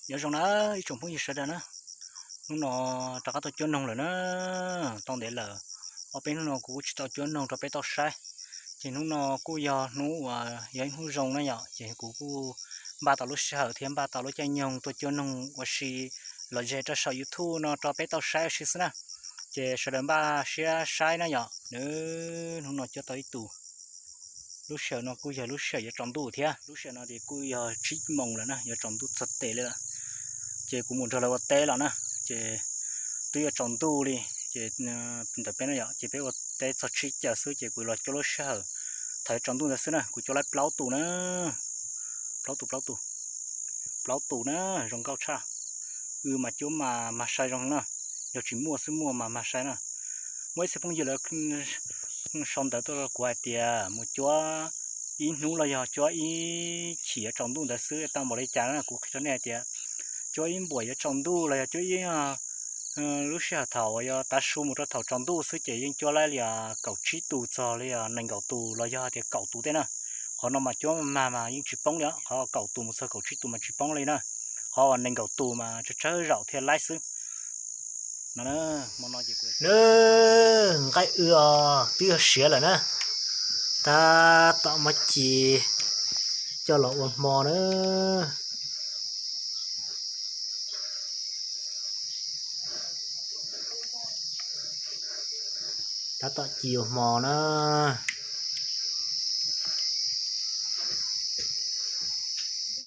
Nyob zoo na ib tsoom phooj ywg sawv daws na, hnub no rov qab tau cuab noog lawm na. Tau ntev lawm, ob peb hnub no kuv kuj tsis tau cuab noog rau peb tau saib. Ces hnub no kuj yog hnub uas yog ib hnub zoo na yom, ces kuv kuj npaj tau lub sij hawm thiab npaj tau lub caij nyoog tuaj cuab noog ua si los ze rau saum YouTube no rau peb tau saib ua si xwb na. Ces sawv daws npaj siab saib na yom, nws hnub no cuab tau ib tus. Lub sij hawm no kuj yog lub sij hawm yuav tsaus ntuj thiab, lub sij hawm no ces kuj yog tsib moos lawm na, yuav tsaus ntuj txog tes li lawm. Ces kuv mus nrog lawv ua teb los na, ces twb yuav tsaus ntuj li, ces ntawm peb no yom, ces peb ua teb txog tsib caug xwb ces kuv los cuab lub sij hawm thaum yuav tsaus ntuj ntawd xwb na, kuv cuab laib plaub tus na, plaub tus plaub tus, plaub tus na, zoo nkauj tshaj. Wb mas cuab mas mag sai zoo na, yog tsis muaj xwb muaj mas mag sai na. Muaj ib txhia phooj ywg lawv sau ntawv tuaj rau kuv hais tias mus cuab ib hnub los yog cuab ib chim yuav tsaus ntuj ntawd xwb tau npaum li cas na, kuv qhia rau nej hais tias cuab ib npuam yuav tsaus ntuj los yog cuab ib lub sij hawm thaum uas yog tav su mus rau thaum tsaus ntuj xwb ces yeej cuab laib li kaum tsib tus txog li nees nkaum tus los yog hais tias kaum tus tej na. Qhov no mas cuab mag mas yeej tsis poob li os, qhov kaum tus mus txog kaum tsib tus mas tsis poob li na. Qhov uas nees nkaum tus mas tsawg tsawg zaum thiaj laib xwb. Nws nqaij wb os twb yog siav lawm na, tab tom muab ci coj los ua hmo na. Tab tom ci ua hmo na.